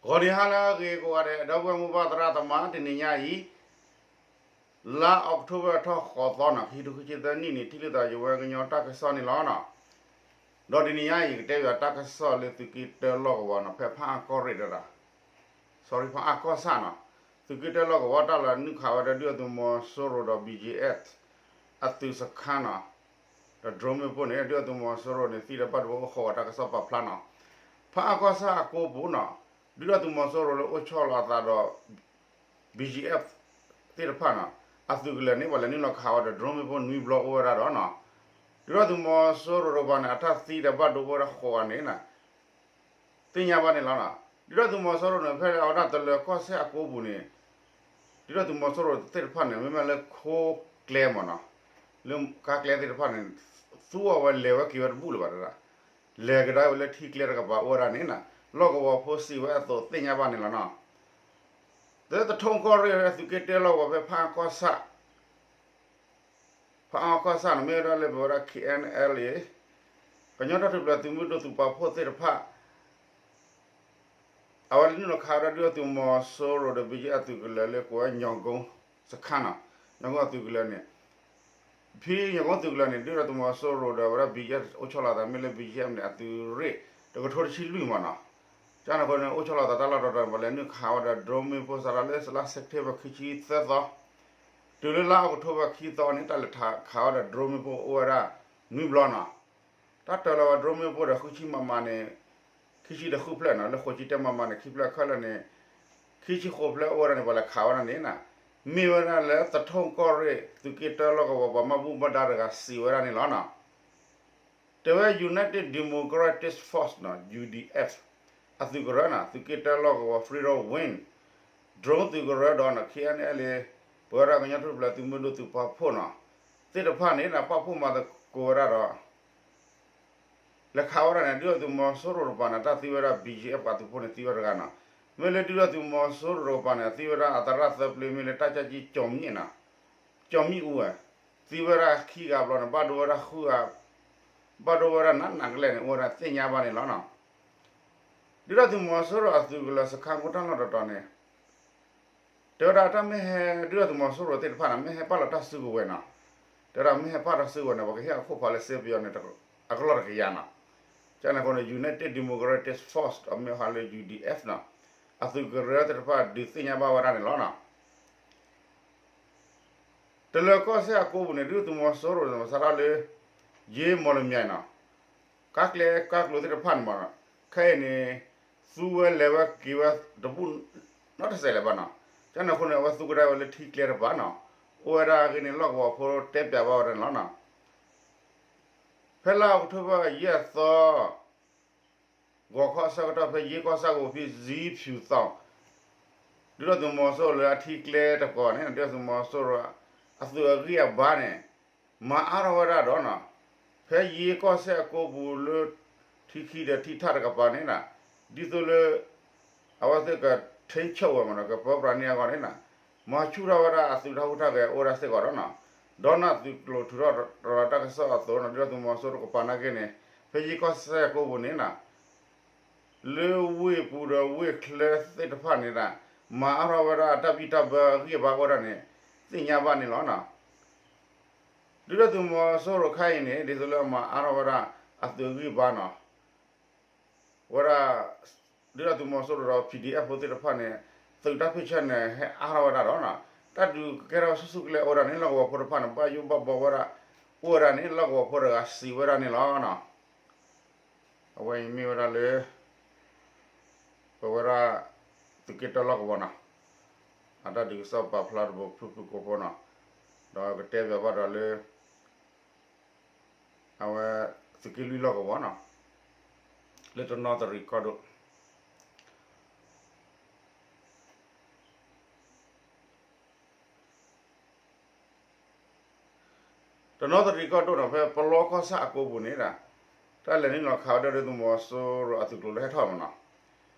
ဂီၤနံၤဟါလၢအဂ့ၤကိးဂၤဒဲး ဒီပုၢ်ဝဲၢ်မိၢ်ပၢ်သရၣ်သမါ တနံၤညါအံၤ လါအီးကထိဘၢၣ်ထီၣ်ဃိးသီနီၤ ခံကထိခံဆံသၢနံၣ်န့ၣ် ထံၣ်လိာ်သးယဝဲကညီတၢ်ကစီၣ်န့ၣ်လီၤနီၤ. ဒီးတနံၤညါအံၤ ကတဲဘၣ်တၢ်ကစီၣ်လၢသုးက့တၢလီၢ်ကဝီၤနီၤ ဖဲဖၣ်အၣ်ကီၢ်ရ့ၣ်တဒၣ် sorry ဖၣ်အၣ်ကီၢ်ဆၣ်နီၤ သုးက့တၢလီၢ်ကဝီၤ တၢ်လၢနုာ်ခးဝဲဒၣ်ဒုၣ်ဒါသုးမီၤစိရိၤဒီး ဘီကၠ့အ့း အသုးစခါနီၤ ဒီး drone မ့ၣ်ပိၢ်န့ၣ် ဒုၣ်ဒါသုးမီၤစိရိၤန့ၣ် သံတဘၣ်ဒိအိၣ်ဃိးဂၤတၢ်ကစီၣ်ပာ်ဖျါနီၤ. ဖၣ်အၣ်ကီၢ်ဆၣ်အကိပူၤနီၤ ဒုၣ်ဒါသုးမီၤစိရိၤလၢအိၣ်ဆီလီၤအသးဒီး ဘီကၠ့အ့း သ့ၣ်တဖၣ်နီၤ အသုးကလၢၤန့ၣ် ပှၤလဲၤနုာ်လီၤခးဝဲဒီး drone မ့ၣ်ပိၢ်နွံဘျီအိၣ်ဝဲဒၣ်ဒီးနီၤ ဒုၣ်ဒါသုးမီၤစိရိၤတကပၤန့ၣ် အတၢ်သံတဘၣ်ဒိအိၣ်ဝဲဒၣ်ဃိးဂၤန့ၣ် သ့ၣ်ညါဘၣ်န့ၣ်လီၤ. ဒုၣ်ဒါသုးမီၤစိရိၤန့ၣ် ဖဲအဝဲဒၣ်တလၢၤကီၢ်စဲၣ်အကိပူၤန့ၣ် ဒုၣ်ဒါသုးမီၤစိရိၤသ့ၣ်တဖၣ်န့ၣ် မ့မ့ၢ်လၢခိကျဲမ့ၢ်နီၤ လၢကါကျဲသ့ၣ်တဖၣ်န့ၣ် သူအီၤဝဲလဲၤဝဲက့ၤဝဲတဘူၣ်လၢၤဘၣ်တဒၣ် လဲၤကဒါဝဲလၢထံကျဲတကပၤအိၣ်ဝဲဒၣ်န့ၣ်နီၤ လီၢ်ကဝီၤဖိစံးဝဲအသိးသ့ၣ်ညါဘၣ်န့ၣ်လီၤနီၤ. တၢ်တထိၣ်ကီၢ်ရ့ၣ်သုးက့တၢလီၢ်ကဝီၤဖဲဖၣ်အၣ်ကီၢ်ဆၣ် ဖၣ်အၣ်ကီၢ်ဆၣ်န့ၣ် မ့ၢ်ဝဲဒၣ်လၢပဝဲဒၣ် ခ့ၣ်အဲၣ်အၣ်လ်အ့ ကညီတၢ်ထူၣ်ဖျဲးသုးမုၢ်ဒိၣ်သုးပာ်ဖှိၣ်သ့ၣ်တဖၣ် အဝဲလဲၤနုာ်လီၤခးဝဲဒၣ်ဒုၣ်ဒါသုးမီၤစိရိၤဒီး ဘီကၠ့အ့း အသုးကလၢၤလၢကိးဝဲ ညီၣ်ကိ စခါနီၤ ညီၣ်ကိအသုးကလၢၤန့ၣ် ဖဲညီၣ်ကိသုးကလၢၤန့ၣ် ဒုၣ်ဒါသုးမီၤစိရိၤဒီးအဝဲဒၣ် ဘီကၠ့အ့း အိၣ်ဆီလီၤသးမ့ၢ်လၢ ဘီကၠ့အ့းန့ၣ် အသုးရ့ၣ်တကထိတဆံလွံၢ်မ့ၢ်နီၤ. ကန့ၣ်အဃိန့ၣ် အိၣ်ဆီလီၤသးတၢ်လီၢ်တတီၤန့ၣ် ပှၤလဲၤနုာ်ခးဝဲဒီး drone မ့ၣ်ပိၢ်စးထီၣ်လၢလါစဲးပထ့ဘၢၣ်ခံဆံသၢသီ တုၤလၢလါအီးကထိဘၢၣ်ခံသီန့ၣ် တၢ်လဲၤခးဝဲဒီး drone မ့ၣ်ပိၢ်အိၣ်ဝဲဒၣ်နွံဘျီနီၤ. တၢ်တၢၤလီၤဝဲ drone မ့ၣ်ပိၢ်ဒီး ဃုဆံ မမ န့ၣ် ခံဆံဒီးဃုဖျၢၣ်နီၤ လၢဃိးဆံတၢ မမ န့ၣ် ခံဖျၢၣ်ခဲလၢာ်န့ၣ် ခံဆံဃိးဖျၢၣ်အိၣ်ဝဲဒၣ်န့ၣ် ပှၤလဲၤခးဝဲဒၣ်န့ၣ်နီၤ မ့ၢ်ဝဲဒၣ်လၢတထိၣ်ကီၢ်ရ့ၣ်သုးက့တၢလီၢ်ကဝီၤပှၤဘၣ်မူဘၣ်ဒါတဂၤစံးဝဲဒၣ်န့ၣ်လီၤနီၤ. တဲဝဲ United Democratic Force နီၤ ယူၣ်ဒီးအ့ၣ် အသုးကရၢနီၤ သုးက့တၢလီၢ်ကဝီၤ Federal Wing drone သုးကရၢဒီးနီၤ ခ့ၣ်အဲၣ်အၣ်လ့ ပဝဲဒၣ်ကညီတၢ်ထူၣ်ဖျဲးသုးမုၢ်ဒိၣ်သုးပာ်ဖှိၣ်နီၤ သ့ၣ်တဖၣ်န့ၣ် ပာ်ဖှိၣ်မၤသကိးဝဲဒၣ်ဒီး လဲၤခးဝဲဒၣ်န့ၣ် ဒုၣ်ဒါသုးမီၤစိရိၤတကပၤန့ၣ် တၢ်သံဝဲဒၣ် ဘီကၠ့အ့း ပှၤသုးဖိန့ၣ် သံဝဲတဂၤနီၤ. မ့ၢ်လၢဒုၣ်ဒါသုးမီၤစိရိၤတကပၤန့ၣ် သံဝဲဒၣ်အသရၣ်သၢပျ့ၤ မ့ၢ်လၢတၢ်ကၠၢ်ကံကၠီၤမံၣ်နီၤ ကၠီၤမံၣ်အူဝဲ သံဝဲဒၣ်ခံဂၤဘျီန့ၣ် ဘၣ်ဒိဝဲဒၣ်ဃုဂၤ ဘၣ်ဒိဝဲဒၣ်နးနးကလဲာ်န့ၣ် အိၣ်ဝဲဒၣ်သ့ၣ်ညါဘၣ်န့ၣ်လီၤနီၤ. ဒုၣ်ဒါသုးမီၤစိရိၤအသုးကလၢၤစခါကိးတၢ်လီၢ်တတီၤန့ၣ် တဲဝဲဒၣ်တၢ်မ့ၢ်ဟဲ ဒုၣ်ဒါသုးမီၤစိရိၤသ့ၣ်တဖၣ်န့ၣ် မ့ၢ်ဟဲပာ်လီၤတၢ်စုကဝဲၤနီၤ. တဲဝဲဒၣ်မ့ၢ်ဟဲပာ်တၢ်စုကဝဲၤန့ၣ် ပှၤကဟ့ၣ်အခိၣ်ဖးလၢစ့ပယီၤန့ၣ် အကလီၢ်တကယၤနီၤ. ကန့ၣ်အဃိန့ၣ် United Democratic Force အမ့ၢ်ဟးလၢ ယူၣ်ဒီးအ့ၣ်နီၤ အသုးကရၢသ့ၣ်တဖၣ်ဒုးသ့ၣ်ညါဘၣ်ဝဲဒၣ်န့ၣ်လီၤနီၤ. တလၢၤကီၢ်စဲၣ်အကိပူၤန့ၣ် ဒုၣ်ဒါသုးမီၤစိရိၤန့ၣ် စးထီၣ်လၢ ယ့မီၣ်လမၠဲၣ်နီၤ ကါကျဲကါကျိၤသ့ၣ်တဖၣ်န့ၣ်မ့ၢ်နီၤ ခဲအံၤန့ၣ် သူဝဲလဲၤဝဲက့ၤဝဲတဘူၣ်နီတစဲးလၢၤဘၣ်နီၤ. ကန့ၣ်အဃိန့ၣ် အဝဲသူကဒါဝဲလၢထံကျဲတကပၤနီၤ အိၣ်ဝဲဒၣ်အဂ့ၢ်န့ၣ် လီၢ်ကဝီၤဖိတဲပၠးဘၣ်ဝဲဒၣ်န့ၣ်လီၤနီၤ. ဖဲလါအီးကထိဘၢၣ်ယဲၢ်သီ ဂီၤခီအဆၢကတီၢ် ဖဲယ့ကီၢ်ဆၣ်ကဝီၤဖံ ဇံဖၠူၤသီ ဒုၣ်ဒါသုးမီၤစိရိၤလၢအထံကျဲတကပၤန့ၣ် ဒုၣ်ဒါသုးမီၤစိရိၤ အသုးအဂံၢ်အဘါန့ၣ် မၤအါထီၣ်ဝဲဒၣ်ဒီးနီၤ ဖဲယ့ကီၢ်စဲၣ်အကိပူၤလၢ ထံခံဒီးထံထၣ်တကပၤန့ၣ်နီၤ ဒ်သိးလၢ အဝဲသ့ၣ်ကထိန်းချုပ်ဝဲမ့ၢ်နီၤ ကပၢပြးန့ၢ်အဂီၢ်န့ၣ်နီၤ မၤဆူၣ်ထီၣ်ဝဲဒၣ်အသုးတၢ်ဟူးတၢ်ဂဲၤအိၣ်ဝဲဒၣ်စ့ၢ်ကီးဒီးနီၤ ဒီးနၢ်သုးကျိၤထုးထီၣ်ရၤလီၤတၢ်ကစီၣ်အသိးနီၤ ဒုၣ်ဒါသုးမီၤစိရိၤတကပၤနာ်က့န့ၣ် ဖဲယ့ကီၢ်စဲၣ်အကိပူၤန့ၣ်နီၤ လၢဝ့ၢ်ပူၤဒီးဝ့ၢ်ချၢသ့ၣ်တဖၣ်န့ၣ်နီၤ မၤအါထီၣ်ဝဲဒၣ်တၢ်ဘံၣ်တၢ်ဘၢအဂံၢ်အဘါအိၣ်ဝဲဒၣ်န့ၣ် သ့ၣ်ညါဘၣ်န့ၣ်လီၤနီၤ. ဒုၣ်ဒါသုးမီၤစိရိၤခဲအံၤန့ၣ် ဒ်သိးလၢအမၤအါထီၣ်ဝဲဒၣ်အသုးအဂံၢ်အဘါနီၤ ဝဲဒၣ် ဒုၣ်ဒါသုးမီၤစိရိၤဒီး ပီၣ်ဒံၣ်အဲၣ်ဖိသ့ၣ်တဖၣ်န့ၣ် သုးတၢ်ဖ့ၣ်ဆၢန့ၣ် ဟဲအါထီၣ်ဝဲဒၣ်ဒီးနီၤ တၢ်ဒုးကဲထီၣ်ဆူၣ်ဆူၣ်ကလဲာ်အိၣ်ဝဲဒၣ်န့ၣ် လီၢ်ကဝီၤဖိတဖၣ်န့ၣ် ဘၣ်ယိၣ်ဘၣ်ဘှီဝဲဒၣ် အိၣ်ဝဲဒၣ်န့ၣ် လီၢ်ကဝီၤဖိတဂၤစံးဝဲဒၣ်န့ၣ်လီၤနီၤ. အဝဲအံၤမ့ၢ်ဝဲဒၣ်လၢ ပဝဲဒၣ် သုးက့တၢလီၢ်ကဝီၤနီၤ အတၢ်ဒုးကစီၣ်ပာ်ဖျါတဘိဖုၣ်ဖုၣ်ကိာ်ဖိနီၤ ဒီးကတဲဘၣ်ဘၣ်ဒီးလၢ အဝဲ သုးက့လွံၢ်လီၢ်ကဝီၤနီၤ လၢတနီသရံၣ်ကီၢ်ဒိၣ် တနီသရံၣ်ကီၢ်ဒိၣ်နီၤ ဖဲပလီကီၢ်ဆၣ်အကိပူၤန့ၣ် တၢ်လဲၤနုာ်လီၤခးဝဲဒၣ်ဒုၣ်ဒါသုးမီၤစိရိၤအသုးကျိၤလၢဟဲထီၣ်မ့ၢ်နီၤ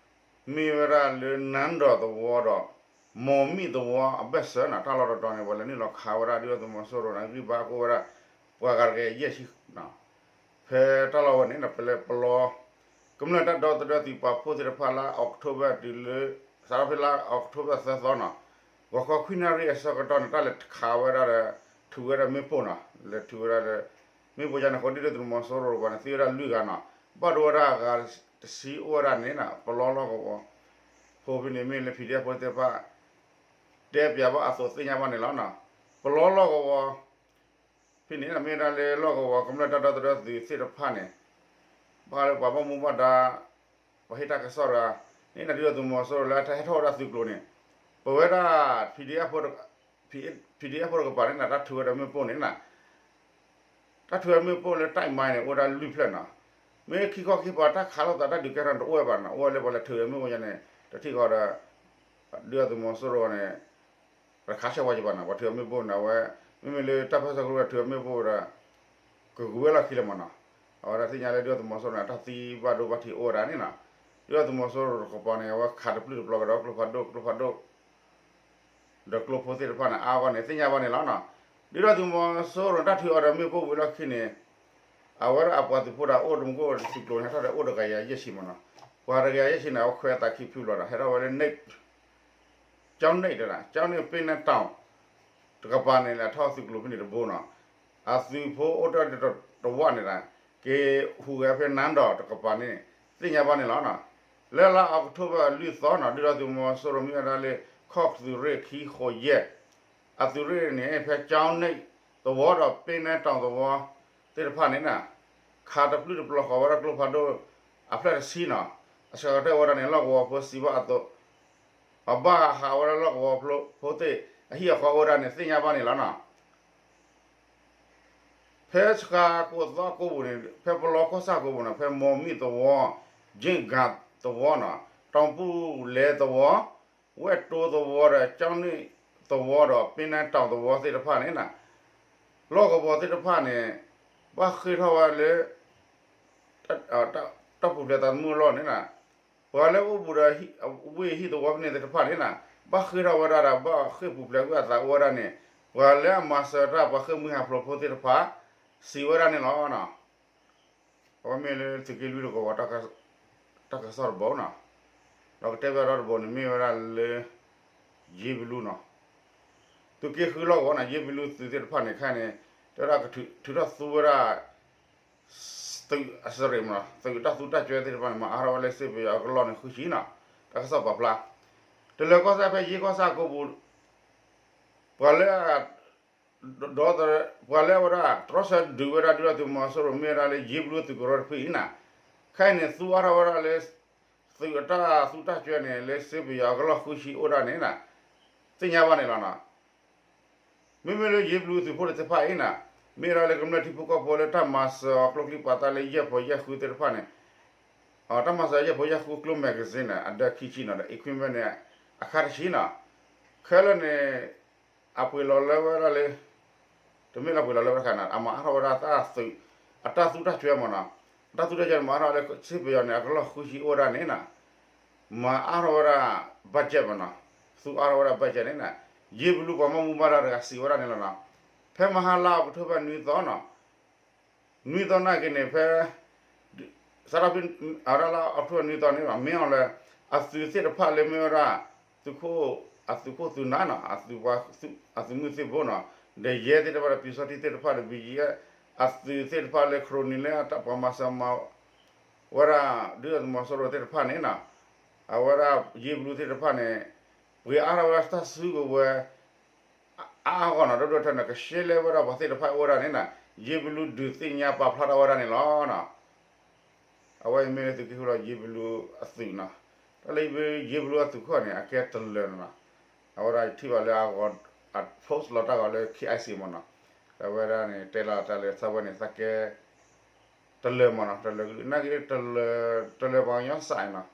မ့ၢ်ဝဲဒၣ်လၢနၢဒီးသဝီဒီး မိၢ်မံၣ်သဝီအဘၢၣ်စၢၤနီၤ တၢ်လီၢ်တတီၤန့ၣ် ပှၤလဲၤနုာ်လီၤခးဝဲဒၣ်ဒုၣ်ဒါသုးမီၤစိရိၤန့ၣ် ဂံၢ်ဘါကအိၣ်ဝဲဒၣ် ပှၤဂၤတကယၤယဲၢ်ဆံနီၤ ဖဲတၢ်လီၢ်ဝဲန့ၣ် ပလဲပလီ ကမျၢၢ်တၢ်ဒီသဒၢသုးပာ်ဖှိၣ်သ့ၣ်တဖၣ်လၢ October တုၤလၢ စးထီၣ်ဖဲလါ October သၢသီနီၤ, ဂီၤခီခွံနၣ်ရံၣ်အဆၢကတီၢ်န့ၣ် တၢ်လဲၤခးဝဲဒၣ်ဒီး ထုးဝဲဒၣ်မ့ၣ်ပိၢ်နီၤ, လဲၤထုးဝဲဒၣ်ဒီး မ့ၣ်ပိၢ်ယါန့ၣ် ဃိဒ်ဒီးသုးမီၤစိရိၤတကပၤန့ၣ် သံဝဲဒၣ်လွံၢ်ဂၤနီၤ, ဘၣ်ဒိဝဲဒၣ်အဂၤတဆံအိၣ်ဝဲဒၣ်န့ၣ်နီၤ, ပလီလီၢ်ကဝီၤဖိဖဲန့ၣ် မ့ၢ်လၢ PDF ဖိသ့ၣ်တဖၣ် တဲပၠးဘၣ်အသိးသ့ၣ်ညါဘၣ်န့ၣ်လီၤ. ပလီလီၢ်ကဝီၤ ဖဲန့ၣ် မ့ၢ်ဝဲဒၣ်လၢလီၢ်ကဝီၤကမျၢၢ်တၢ်ဒီသဒၢသုးသ့ၣ်တဖၣ်န့ၣ် ဘၣ်လၢပှၤဘၣ်မူဘၣ်ဒါ ပှၤဟ့ၣ်တၢ်ကစီၣ်တဂၤန့ၣ် ဒ်သိးသုးမီၤစိရိၤလၢအတၢ်ဟဲထီၣ်ဝဲဒၣ်သုးကျိၤန့ၣ် ပဝဲဒၣ် PDF PDF ဖိတကပၤန့ၣ် တၢ်ထုးဝဲဒီးမ့ၣ်ပိၢ်န့ၣ် တၢ်ထုးဝဲမ့ၣ်ပိၢ်လၢတၢ်မၤန့ၣ် အိၣ်ဝဲဒၣ်လွံၢ်ဖျၢၣ်နီၤ, မ့ၢ်ခံခီခံပၤတၢ်ခးလိာ်သးတၢ်ဒုးကဲထီၣ်န့ၣ် တအိၣ်ဝဲဘၣ်နီၤ, အိၣ်ဝဲလၢပှၤလဲၤထုးဝဲမ့ၣ်ပိၢ်ယါန့ၣ် တထံၣ်ဃီဒီး ဒ်သိးသုးမီၤစိရိၤန့ၣ် ပတခးဆၢဝဲကဘၣ်နီၤ, ပှၤထုးအမ့ၣ်ပိၢ်န့ၣ် အဝဲ မ့မ့ၢ်လၢတၢ်ပၢဆှၢကရူၢ်ထုးအမ့ၣ်ပိၢ်ဒီး ကဂုၤဝဲလီၢ်ခံလၢၤမးနီၤ, အဝဲဒၣ်သ့ၣ်ညါလၢဒ်သိးသုးမီၤစိရိၤန့ၣ် အတၢ်သံဘၣ်ဒိဘၣ်ထံးအိၣ်ဝဲဒၣ်န့ၣ်နီၤ, ဒ်သိးသုးမီၤစိရိၤတကပၤန့ၣ် အဝဲခးတပျုၢ်တပျီၤကဒီးကျိဖးဒိၣ် ကျိဖးဒိၣ် ဒီးကျိဖိသ့ၣ်တဖၣ်န့ၣ် အါဂီၢ်န့ၣ် သ့ၣ်ညါဘၣ်န့ၣ်လီၤနီၤ, ဒ်သိးသုးမီၤစိရိၤန့ၣ် တၢ်ထုးအီၤဒီးမ့ၣ်ပိၢ်ဝံၤလီၢ်ခံန့ၣ် အဝဲဒၣ်အပှၤသုးဖိဒီးအိၣ်တမူခိၣ်သုးကျိၤန့ၣ် ဟဲထီၣ်ဒီးအိၣ်တကယၤယဲၢ်ဆံမးနီၤ, ပှၤတကယၤယဲၢ်ဆံန့ၣ် အဝဲခွဲးအသးခံဖုလီၤဒီး ဟဲထီၣ်ဝဲလၢ Nate ကၠီန့ၣ်တဒၣ် ကၠီန့ၣ်ပ့နဲတီၤ တကပၤန့ၣ် လဲၤထီၣ်သုးကျိၤဖဲန့ၣ်တဘိနီၤ, အသုးဖိအိၣ်တၢ်တဝၣ်န့ၣ်ဒၣ် က့ၤဟူးဂဲၤဖဲနါဒီးတကပၤန့ၣ် သ့ၣ်ညါဘၣ်န့ၣ်လီၤ. လၢလါအီးကထိဘၢၣ်လွံၢ်သီနီၤ ဒ်သိးသုးမီၤစိရိၤမ့ၢ်ဝဲဒၣ်လၢ ခီၣ်သုးရ့ၣ်ခံဃိးယဲၢ် အသုးရ့ၣ်န့ၣ် ဖဲကၠီန့ၣ်သဝီဒီးပ့နဲတီၤသဝီသ့ၣ်တဖၣ်န့ၣ် ခးတပျုၢ်တပျီၤဃီၤဝဲဒၣ်ကျိဖးဒိၣ်အဖျၢၣ်တဆံနီၤ, အဆၢကတၢၢ်ဝဲဒၣ်န့ၣ် လီၢ်ကဝီၤဖိစံးဘၣ်အသိး ပှၤဘၣ်ဟးဝဲဒၣ်လီၢ်ကဝီၤဖိသ့ၣ် အဟံၣ်အဃီအိၣ်ဝဲဒၣ်န့ၣ် သ့ၣ်ညါဘၣ်န့ၣ်လီၤနီၤ. ဖဲဆှးကိးသီကိးပူၤန့ၣ် ဖဲပလီကီၢ်ဆၣ်ကိးပူၤန့ၣ် ဖဲမီၤမံၣ်သဝီ, ကၠ့ၣ်ဂၤသဝီနီၤ, တီၤပူၣ်လဲၤသဝီ, ဝဲၢ်တိသဝီဒီး ကၠီန့ၣ်သဝီဒီး ပ့နဲတီၤသဝီသ့ၣ်တဖၣ်န့ၣ်နီၤ, လီၢ်ကဝီၤသ့ၣ်တဖၣ်န့ၣ် ဘၣ်ဃ့ၢ်ထီၣ်ဝဲလၢ တၢ်ပူၤဖျဲးသးသမူအလီၢ်န့ၣ်နီၤ, ပှၤလၢအိၣ်ဘူးဒီးဝ့ၢ်ဟံၣ်သဝီဖဲန့ၣ်သ့ၣ်တဖၣ်န့ၣ်နီၤ, ဘၣ်ဃ့ၢ်ထီၣ်ဝဲဒၣ်ဒီး ဘၣ်ဃ့ၢ်ပူၤဖျဲးကွံာ်အသးအိၣ်ဝဲဒၣ်န့ၣ် ပှၤလၢအမၤစၢၤတၢ် ပှၤဃ့ၢ်မှံဟးဖျိးဖိသ့ၣ်တဖၣ် စံးဝဲဒၣ်န့ၣ်လီၤ. အဝဲမ့ၢ်လၢသုးက့လွံၢ်တကဝီၤ တၢ်ကစီၣ်တဘိနီၤ, ဒီးကတဲဘၣ်ဒီးတဘိန့ၣ် မ့ၢ်ဝဲဒၣ်လၢ ယ့ဘလူနီၤ, သုးက့ဃုလီၢ်ကဝီၤနီၤ ယ့ဘလူသုးသ့ၣ်တဖၣ်န့ၣ် ခဲအံၤန့ၣ် တဲဝဲဒၣ်ကထုးထီၣ်သူဝဲဒၣ် သုးအစရ့းမးနီၤ သုးတၢ်သူတၢ်စွဲသ့ၣ်တဖၣ်န့ၣ် မၤအါထီၣ်ဝဲလၢစ့ပယီၤအကလီၢ်န့ၣ် ဃုဆံနီၤ, တၢ်ကစီၣ်ပာ်ဖျါ တလၢၤကီၢ်စဲၣ်ဖဲယ့ကီၢ်ဆၣ်ကိးပူၤ ပှၤလၢ ဒီး ပှၤလၢအဝဲဒၣ် တြီဆၢဒုးဝဲဒၣ်ဒုၣ်ဒါသုးမီၤစိရိၤမ့ၢ်ဝဲဒၣ်လၢယ့ဘလူသုးကရၢတဖုအံၤနီၤ, ခဲအံၤန့ၣ် သူအါထီၣ်ဝဲဒၣ်လၢ သုးအတၢ်သူတၢ်စွဲန့ၣ် လၢစ့ပယီၤအကလီၢ်ဃုဆံအိၣ်ဒၣ်န့ၣ်နီၤ, သ့ၣ်ညါဘၣ်န့ၣ်လီၤနီၤ. မ့မ့ၢ်လၢယ့ဘလူသုးဖိသ့ၣ်တဖၣ်အံၤနီၤ, မ့ၢ်ဝဲဒၣ်လၢကမျၢၢ်ထံဖိကီၢ်ဖိလၢတၢ်မၤစၢၤအီၤကျိချံမျိာ်သၣ်လၢယဲၢ်ဖီယဲၢ်ဃုသ့ၣ်တဖၣ်န့ၣ် တၢ်မၤစၢၤယဲၢ်ဖီယဲၢ်ဃုကျိ magazine န့ၣ် အဒၢခံဆံနီၤ ဒီး equipment န့ၣ် အခါတဆံနီၤ, ခဲလၢာ်န့ၣ် အပှ့ၤလီၤလၢဝဲဒၣ်လၢ တမ့ၢ်လၢပှ့ၤလီၤလၢဝဲတခါနီၤ အမၤအါထီၣ်ဝဲဒၣ်တၢ်သုး အတၢ်သူတၢ်စွဲမးနီၤ, တၢ်သူတၢ်စွဲန့ၣ် မၤအါထီၣ်လၢစ့ပယီၤန့ၣ် အကလီၢ်ဃုဆံအိၣ်ဝဲဒၣ်န့ၣ်နီၤ, မၤအါထီၣ်ဝဲဒၣ် budget မးနီၤ, သူအါထီၣ်ဝဲဒၣ် budget န့ၣ်နီၤ, ယ့ဘလူပှၤဘၣ်မူဘၣ်ဒါတဂၤစံးဝဲဒၣ်န့ၣ်လီၤနီၤ, ဖဲမဟါလါအီးကထိဘၢၣ်နွံသီနီၤ နွံသီနာ်က့န့ၣ် ဖဲ စးထီၣ်ဖဲ အဝဲဒၣ်လၢအီးကထိဘၢၣ်နွံသီန့ၣ် မ့ၢ်အီၤလၢ အသုးသ့ၣ်တဖၣ်လၢမ့ၢ်ဝဲဒၣ် သုးခိၣ် အသုးခိၣ်သုးနၢ်နီၤ အသုးမုၢ်သ့ၣ်ဘိနီၤ ဒီးယဲၢ်သ့ၣ်တဖၣ်ဒီး ပျံၤစီထံသ့ၣ်တဖၣ်ဒီး ဘံယဲၢ် အသုးသ့ၣ်တဖၣ်လၢ ခရိနံၤ လၢပှၤမၤစၢၤမၤ ဝဲဒၣ် ဒုၣ်ဒါသုးမီၤစိရိၤသ့ၣ်တဖၣ်န့ၣ်နီၤ အဝဲဒၣ်ယ့ဘလူသ့ၣ်တဖၣ်န့ၣ် ပှ့ၤအါထီၣ်ဝဲဒၣ်တၢ်စုကဝဲၤ အါအါဂီၢ်နီၤ ဒိၣ်ဒိၣ်ထဲန့ၣ် ကရှဲလဲဝဲဒၣ်ပှၤသ့ၣ်တဖၣ်အိၣ်ဝဲဒၣ်န့ၣ်နီၤ ယ့ဘလူဒုးသ့ၣ်ညါပာ်ဖျါထီၣ်ဝဲဒၣ်န့ၣ်လီၤနီၤ. အဝဲအံၤမ့ၢ်လၢသုးက့ဃုလီၤ ယ့ဘလူအသုးနီၤ. တၢ်လၢယ့ဘလူအသုးခိၣ်န့ၣ် အကဲတလၢၤနီၤ. အဝဲဒၣ်ယထံၣ်ဘၣ်လၢအဂီၤ အ post လီၤတၢ်ဂီၤလၢ KIC မ့ၢ်နီၤ. အဝဲဒၣ်န့ၣ် တဲလီၤတၢ်လၢသးဝဲန့ၣ် သးကဲ တလၢၤမ့ၢ်နီၤ တလၢၤနာ်က့ တလၢၤ တလၢၤပှၤကညီစးနီၤ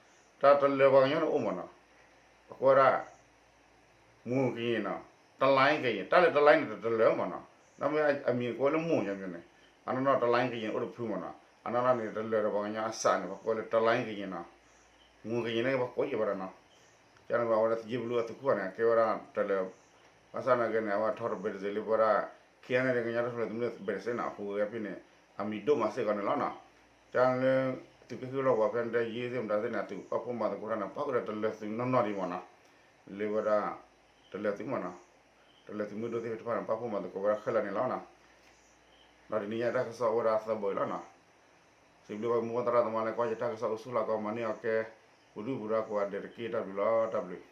တၢ်တလၢၤပှၤကညီန့ၣ်အိၣ်မ့ၢ်နီၤ ပကိးဝဲဒၣ် မူကရင်နီၤ တလိုင်းကရင် တၢ်လၢတလိုင်းန့ၣ်တလၢၤမ့ၢ်နီၤ နီၢ်မ့ၢ်အမံၤကိးဝဲလၢမူညီမ့ၢ်န့ၣ် အနီၢ်နီၢ်တလိုင်းကရင်အိၣ်တဖုမ့ၢ်နီၤ အနီၢ်နီၢ်န့ၣ် တလၢၤဒီးပှၤကညီအစးန့ၣ် ပကိးဝဲလၢတလိုင်းကရင်နီၤ မူကရင်န့ၣ် ပကိးယံာ်ဝဲဒၣ်နီၤ ကန့ၣ်ဘၣ်ဝဲဒၣ်ယ့ဘလူအသုးခိၣ်န့ၣ် အကဲဝဲဒၣ်တလၢၤ ဘၣ်ဆၣ်နာ်က့န့ၣ် အဝဲထီၣ်တဘ့ၣ်တစ့းလၢပဝဲဒၣ် KNLA ကညီတၢ်ထူၣ်ဖျဲးသုးမုၢ်ဒိၣ်တဘ့ၣ်တစ့းနီၤ အဟူးဂဲၤဖဲန့ၣ် အမံၤဒိၣ်မးစ့ၢ်ကီးန့ၣ်လီၤနီၤ ကန့ၣ်လၢ သုးက့ဃုလီၢ်ကဝီၤဖဲန့ၣ် တယ့သ့ၣ်မတၤသ့ၣ်န့ၣ် အသုးပာ်ဖှိၣ်မၤသကိးတၢ်န့ၣ် ပၣ်ဃုာ်ဒီးတလၢၤသုးနီၢ်နီၢ်ဒံးမ့ၢ်နီၤ, လၢဝဲဒၣ် တလၢၤသုးမ့ၢ်နီၤ, တလၢၤသုးမုၢ်ဒိၣ်သ့ၣ်တဖၣ်န့ၣ် ပာ်ဖှိၣ်မၤသကိးဝဲဒၣ်ခဲလၢာ်န့ၣ်လီၤနီၤ. ဒီးတနံၤညါတၢ်ကစီၣ်အိၣ်ဝဲဒၣ်သၢဘီအံၤလီၤနီၤ. စံးဘျုးဝဲမိၢ်သရၣ်သမါလၢကွၢ်ယတၢ်ကစီၣ်အိၣ်ဆူၣ်လီၤကီး မၤန့ၢ်အီၤကဲ ပူၤဒုၣ်ပူၤဒါကိးဂၤဒဲးတက့ၢ်. တၢ်ဘျုးလီၤ, တၢ်ဘျုး.